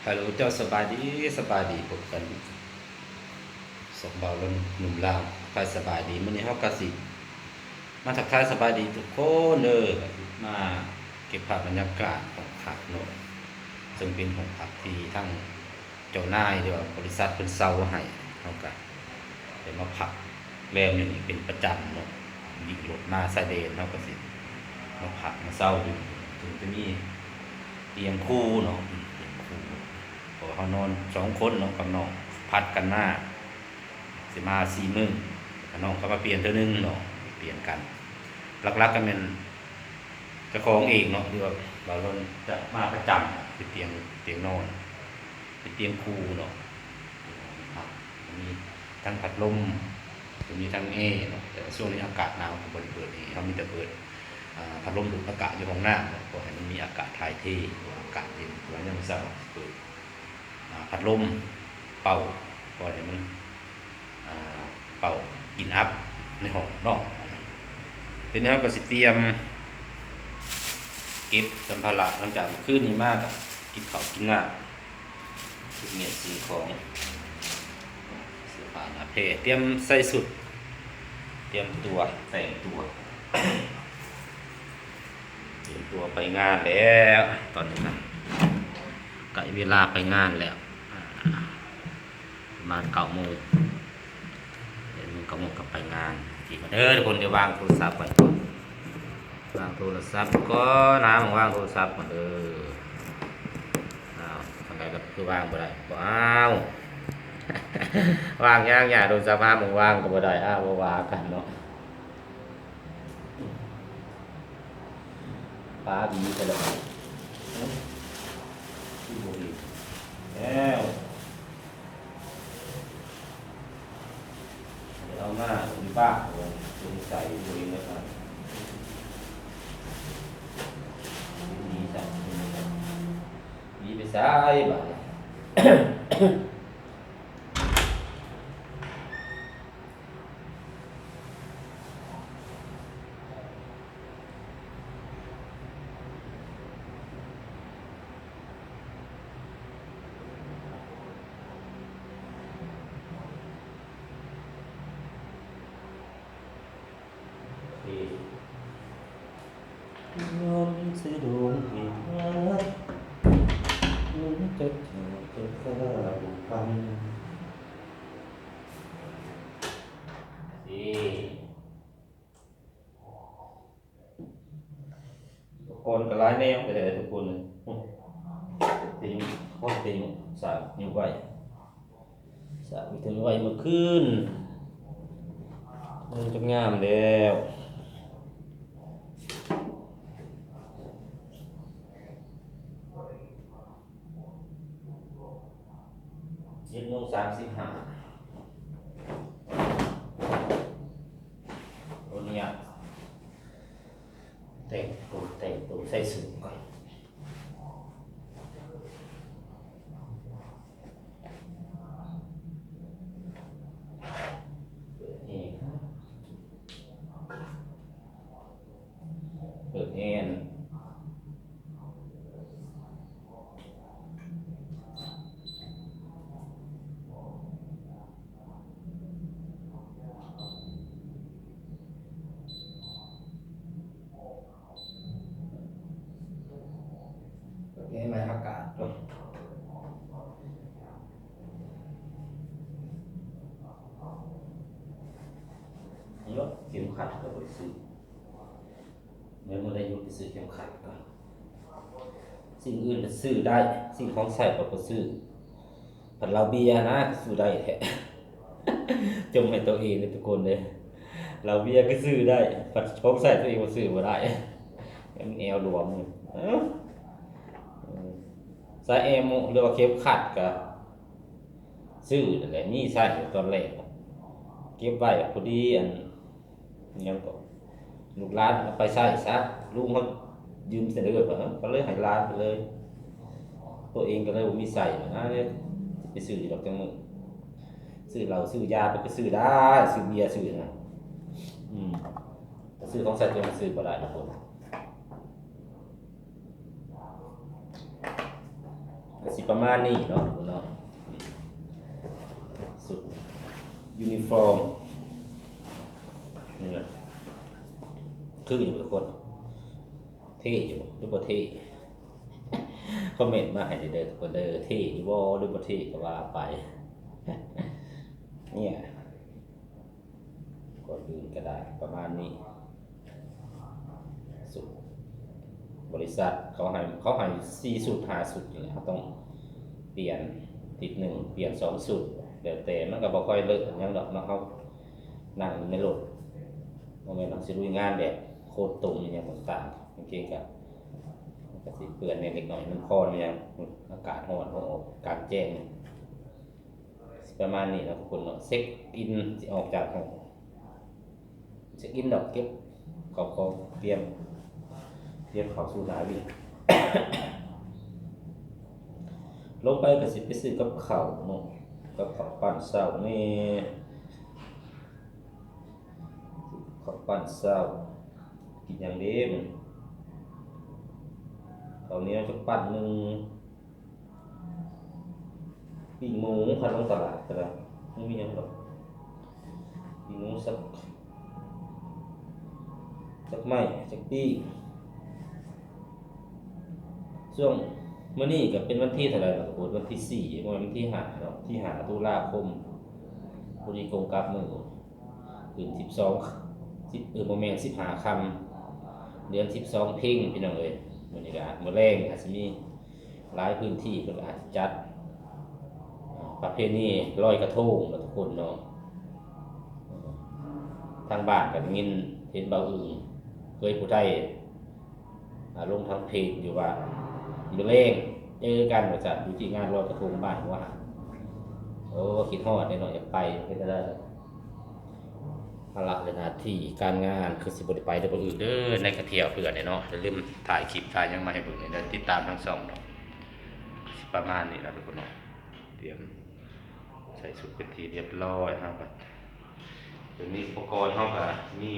ຮາໂຫຼ ເຈົ້າສະບາຍດີ ສະບາຍດີ ພົບກັນສອງບ່າວລົນ ໜຸ່ມລາວ ທັກທາຍສະບາຍດີ. ມື້ນີ້ເຮົາກະຊິມາທັກທາຍສະບາຍດີທຸກຄົນເດີ ມາເກັບພາບບັນຍາກາດຫ້ອງພັກເນາະ ເຊິ່ງເປັນຫ້ອງພັກທີ່ທາງເຈົ້ານາຍ ຫຼືວ່າບໍລິສັດເພິ່ນເຊົ່າໃຫ້ ເຮົາກະໄດ້ມາພັກແລມຢູ່ນີ້ເປັນປະຈຳເນາະ ຂີ່ລົດມາຊາຍແດນ ເຮົາກະຊິມາພັກມາເຊົາຢູ່ ເຊິ່ງຈະມີຕຽງຄູ່ເນາະ ຕຽງຄູ່ ເພາະວ່າເຮົານອນສອງຄົນເນາະ ກັບນ້ອງຜັດກັນມາ ຊິມາສີ່ມື້ ແລ້ວນ້ອງກະມາປ່ຽນເທື່ອໜຶ່ງເນາະ ປ່ຽນກັນ. ຫຼັກໆກະແມ່ນເຈົ້າຂອງເອງເນາະ ຫຼືວ່າບ່າວລົນຈະມາປະຈຳ ເປັນຕຽງ ຕຽງນອນ ເປັນຕຽງຄູ່ເນາະ ມີທັງພັດລົມ ມີທັງແອເນາະ ແຕ່ວ່າຊ່ວງນີ້ອາກາດໜາວ ກະບໍ່ໄດ້ເປີດແອ ເຮົາມີແຕ່ເປີດ ອາ ພັດລົມດູດອາກາດຢູ່ຫ້ອງນ້ຳເນາະ ເພື່ອໃຫ້ມັນມີອາກາດຖ່າຍເທ ເພາະວ່າອາກາດເຢັນ ເພາະວ່າຍາມເຊົ້າຊິເປີດ ອາ ພັດລົມເປົ່າ ປ່ອຍໃຫ້ມັນ ອາ ເປົ່າກິ່ນອັບໃນຫ້ອງເນາະ. ທີນີ້ເຮົາກະຊິຕຽມເກັບສຳພາລະ ຫຼັງຈາກມື້ຄືນນີ້ມາກະກິນເຂົ້າກິນນ້ຳ ເກັບມ້ຽນສິ່ງຂອງ ເສື້ອຜ້າໜ້າແພ ຕຽມໃສ່ຊຸດ ຕຽມຕົວ ແຕ່ງຕົວ ຕຽມຕົວໄປງານແລ້ວ ຕອນນີ້ນະ ໃກ້ເວລາໄປງານແລ້ວ ອາ ປະມານເກົ້າໂມງ ແປດໂມງ ເກົ້າໂມງກະໄປງານ ເດີທຸກຄົນ ດຽວວາງໂທລະສັບກ່ອນ ວາງໂທລະສັບກ່ອນ ຫາໝ່ອງວາງໂທລະສັບກ່ອນເດີ. ອ້າວ ຈັ່ງໃດລະຄືວາງບໍ່ໄດ້ ບໍ່ ອ້າວ ວາງຍາກໆ ໂທລະສັບຫາໝ່ອງວາງກະບໍ່ໄດ້ ອ້າວ ບໍ່ວ່າກັນເນາະ. ປາດີໄປແລ້ວ ຄືບໍ່ເຫັນແລ້ວ ເອົາມາຢູ່ບ້ານ ສົງໄສບໍ່ເຫັນແລ້ວ ໜີໄປໃສ ໜີໄປໃສບາດນີ້. ອຸປະກອນກະຫຼາຍແນວແທ້ທຸກຄົນເອີຍ ເຕັມ ໂອ້ ເຕັມສາກຍູ້ໄວ້ ສາກນີ້ເຖິງໄວ້ມື້ຄືນ ເບິ່ງຈົນງາມແລ້ວ. ເຈັດໂມງສາມສິບຫ້າ ໂອເນຍ ແຕ່ງໂຕ ແຕ່ງໂຕໃສ່ສູດກ່ອນ ເປີດແອ ເປີດແອນ ເປີດແອໃໝ່ອາກາດ ເຂັມຂັດກະບໍ່ໄດ້ຊື້. ແມ່ນບໍ່ໄດ້ຢຸດໄປຊື້ເຂັມຂັດກ່ອນ ສິ່ງອື່ນກະຊື້ໄດ້ ສິ່ງຂອງໃຊ້ກະບໍ່ຊື້ ພັດເຫຼົ້າເບຍຫັ້ນນະກະຊື້ໄດ້ແທ້ ຈົ່ມໃຫ້ໂຕເອງເດີທຸກຄົນເດີ ເຫຼົ້າເບຍກະຊື້ໄດ້ ພັດຂອງໃຊ້ໂຕເອງບໍ່ຊື້ບໍ່ໄດ້ ແມ່ນແອວຫຼວມ ເອີ ສາຍແອໂມ ຫຼືວ່າເຂັມຂັດກະຊື້ຫັ້ນແຫຼະ ມີໃຊ້ຕອນແລກ ເກັບໄວ້ພໍດີ ອັນ ຫຍັງເກາະ ລູກຫຼານເອົາໄປໃຊ້ຊະ ລຸງເຮົາຢືມເສຍເລີຍ ເອີ ກະເລີຍໃຫ້ຫຼານໄປເລີຍ ໂຕເອງກະເລີຍບໍ່ມີໃຊ້ນະ ຊິໄປຊື້ຢູ່ດອກຈັກມື້ ຊື້ເຫຼົ້າຊື້ຢາໄປກະຊື້ໄດ້ ຊື້ເບຍຊື້ຫຍັງ ອືມ ກະຊື້ຂອງໃຊ້ໂຕເອງຊື້ບໍ່ໄດ້ທຸກຄົນ. ກະ ຊິປະມານນີ້ເນາະ ເນາະ ຊຸດຢູນິຟອມ ນີ້ແຫຼະ ຄືຢູ່ທຸກຄົນ ເທ່ຢູ່ ຫຼືບໍ່ເທ່? ຄອມເມັນມາໃຫ້ເດີທຸກຄົນເດີ ເທ່ຢູ່ບໍ່ ຫຼືບໍ່ເທ່ ກໍວ່າໄປ ເນຍ ກ່ອນອື່ນກໍໄດ້ປະມານນີ້ ຊຸດ ບໍລິສັດເຂົາໃຫ້ ເຂົາໃຫ້ສີ່ຊຸດ ຫ້າຊຸດນີ້ແຫຼະ ເຮົາຕ້ອງປ່ຽນທິດໜຶ່ງ ປ່ຽນສອງຊຸດ ແລ້ວແຕ່ ມັນກໍບໍ່ຄ່ອຍເລີະຫຍັງດອກເນາະ ເຮົານັ່ງຢູ່ໃນລົດ ບໍ່ແມ່ນວ່າຊິລຸຍງານແບບໂຄດຕົງອີ່ຫຍັງຕ່າງໆ ກາງເກງກໍ ມັນກໍຊິເປື້ອນແດ່ເລັກນ້ອຍ ມັນຮ້ອນອີ່ຫຍັງ ອາກາດຮ້ອນ ເຮົາອອກກາງແຈ້ງ ປະມານນີ້ເນາະທຸກຄົນເນາະ ເຊັກອິນຊິອອກຈາກຫ້ອງ ເຊັກອິນດອກ ເກັບເຂົ້າຂອງ ຕຽມ ຕຽມເຂົ້າສູ່ໜ້າວຽກ ລົງໄປກໍຊິໄປຊື້ກັບເຂົ້າເນາະ ກັບເຂົ້າປັ້ນເຊົ້າແດ່ ເຂົ້າປັ້ນເຊົ້າ ກິນຫຍັງເດ ເຂົ້າໜຽວຈັກປັ້ນໜຶ່ງ ປີ້ງໝູ ຄັນລົງຕະຫຼາດກໍໄດ້ ບໍ່ມີຫຍັງດອກ ປີ້ງໝູສັກ ຈັກໄມ້ ຈັກປີ້ງ ຊ່ວງມື້ນີ້ກໍເປັນວັນທີເທົ່າໃດລະ ກໍບໍ່ ວັນທີສີ່ ບໍ່ແມ່ນວັນທີຫ້າເນາະ ທີຫ້າຕຸລາຄົມ ພໍດີກົງກັບມື້ ຂຶ້ນສິບສອງ ສິບ ເອີ ບໍ່ແມ່ນ ສິບຫ້າຄ່ຳ ເດືອນສິບສອງເພັງ ພີ່ນ້ອງເອີຍ ມື້ນີ້ກໍ ມື້ແລງອາດຊິມີ ຫຼາຍພື້ນທີ່ເພິ່ນກໍອາດຈະຈັດ ອ່າ ປະເພນີລອຍກະທົງເນາະທຸກຄົນເນາະ ເອີ ທາງບ້ານກໍໄດ້ຍິນເຫັນບ່າວອຶ່ງ ເຄີຍຜູ້ໄທ ອ່າ ລົງທາງເພຈຢູ່ວ່າ ມື້ແລງເຈີກັນວ່າຊັ້ນ ຢູ່ທີ່ງານລອຍກະທົງບ້ານຫົວຫາດ ໂອ້ ຄິດຮອດເດ້ເນາະ ຢາກໄປ ເປັນຈັ່ງໃດ ພາລະ ແລະ ໜ້າທີ່ການງານ ຄືຊິບໍ່ໄດ້ໄປເດີ ບໍ່ອື່ນເດີ ໃນກະທ່ຽວເພື່ອນເນາະ ຢ່າລືມຖ່າຍຄລິບຖ່າຍຫຍັງມາໃຫ້ເບິ່ງເດີ ຕິດຕາມທາງຊ່ອງເນາະ ປະມານນີ້ລະທຸກຄົນເນາະ ຕຽມໃສ່ຊຸດເປັນທີ່ຮຽບຮ້ອຍ ເຮົາກໍ ດຽວນີ້ອຸປະກອນເຮົາກໍມີ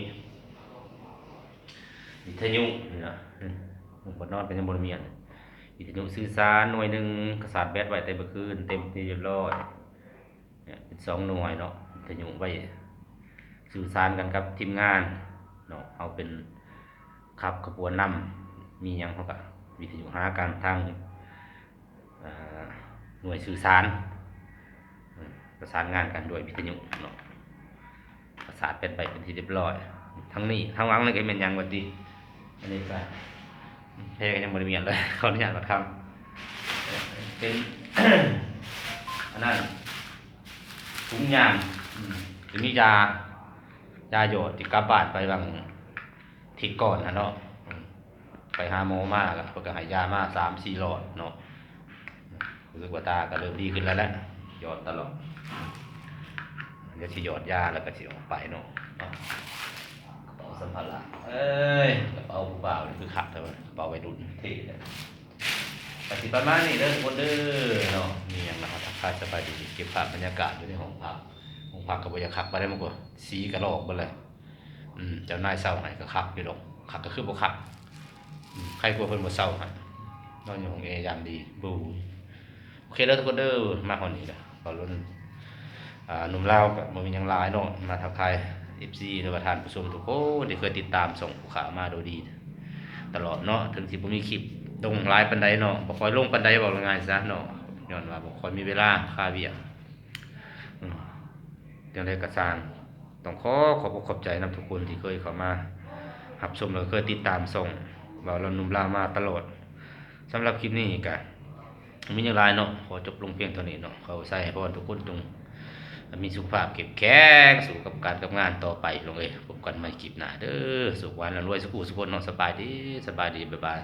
ວິທະຍຸນີ້ນະ ອືມ ບ່ອນນອນກໍຍັງບໍ່ໄດ້ມີອັນ ວິທະຍຸສື່ສານໜ່ວຍໜຶ່ງ ກະຊາດແບັດໄວ້ແຕ່ມື້ຄືນ ເຕັມທີ່ຮຽບຮ້ອຍ ເປັນສອງໜ່ວຍເນາະ ວິທະຍຸໄວ້ສື່ສານກັນກັບທີມງານເນາະ ເຮົາເປັນຂັບຂະບວນນຳ ມີຫຍັງເຮົາກະວິທະຍຸຫາກັນທາງ ເອີ ໜ່ວຍສື່ສານ ປະສານງານກັນດ້ວຍວິທະຍຸເນາະ ປະສານເປັນໄປເປັນທີ່ຮຽບຮ້ອຍ ທາງນີ້ ທາງຫຼັງນີ້ກໍແມ່ນຫຍັງວະຕິ ອັນນີ້ກໍ ແພກໍຍັງບໍ່ໄດ້ມ້ຽນເລີຍ ຂໍອະນຸຍາດບາດຄຳ ເປັນ ອັນນັ້ນ ຖົງຍາງ ອືມ ຈະມີຢາ ຢາຢອດທີ່ກັບບ້ານໄປຫວ່າງທິດກ່ອນຫັ້ນເນາະ ອືມ ໄປຫາໝໍມາ ແລ້ວເພິ່ນກໍໃຫ້ຢາມາສາມສີ່ຫຼອດເນາະ ຮູ້ສຶກວ່າຕາກໍເລີ່ມດີຂຶ້ນແລ້ວແຫຼະ ຢອດຕະຫຼອດ ດຽວຊິຢອດຢາແລ້ວກໍຊິອອກໄປເນາະ ເນາະ ກະເປົາສຳພາລະ ເອີຍ ກະເປົາຜູ້ບ່າວນີ້ຄືຄັກແທ້ວະ ກະເປົາໄວລຸ້ນເທ່ແທ້ ກໍຊິປະມານນີ້ເດີທຸກຄົນເດີເນາະ ມີຫຍັງລະ ທັກທາຍສະບາຍດີ ເກັບພາບບັນຍາກາດຢູ່ໃນຫ້ອງພັກ ຫ້ອງພັກກໍບໍ່ຢາກຄັກປານໃດ ມັນກໍສີກໍລອກເບິດແລ້ວ ອືມ ເຈົ້ານາຍເຊົ່າໃຫ້ກໍຄັກຢູ່ດອກ ຄັກກໍຄືບໍ່ຄັກ ອືມ ໃຄກວ່າເພິ່ນບໍ່ເຊົ່າໃຫ້ ນອນຢູ່ຫ້ອງແອຢ່າງດີ ໂອ້ຍ ໂອເຄເດີທຸກຄົນເດີ ມາຮອດນີ້ລະ ເວົ້າເລື່ອງ ອ່າ ໜຸ່ມລາວກໍບໍ່ມີຫຍັງຫຼາຍເນາະ ມາທັກທາຍເອັຟຊີ ຫຼືວ່າທ່ານຜູ້ຊົມທຸກຄົນທີ່ເຄີຍຕິດຕາມຊ່ອງຜູ້ຂ້າມາໂດຍດີຕະຫຼອດເນາະ ເຖິງຊິບໍ່ມີຄລິບລົງຫຼາຍປານໃດເນາະ ບໍ່ຄ່ອຍລົງປານໃດ ເວົ້າງ່າຍໆຊະເນາະ ຍ້ອນວ່າບໍ່ຄ່ອຍມີເວລາຄາວຽກ ອືມ ຈັ່ງໃດກໍຊ່າງ ຕ້ອງຂໍຂອບອົກຂອບໃຈນຳທຸກຄົນທີ່ເຄີຍເຂົ້າມາຮັບຊົມ ແລະ ເຄີຍຕິດຕາມຊ່ອງເວົ້າລາວໜຸ່ມລາວມາຕະຫຼອດ ສຳລັບຄລິບນີ້ກໍ ມີຫຍັງຫຼາຍເນາະ ຂໍຈົບລົງພຽງເທົ່ານີ້ເນາະ ຂໍອວຍໄຊໃຫ້ພອນທຸກຄົນຈົ່ງມີສຸຂະພາບເຂັ້ມແຂງ ສູ້ກັບການກັບງານຕໍ່ໄປ ພີ່ນ້ອງເອີຍ ພົບກັນໃໝ່ຄລິບໜ້າເດີ ສຸກຫວານລຳລວຍ ສຸຂູສຸຄົນເນາະ ສະບາຍດີ ສະບາຍດີ ບາຍບາຍ.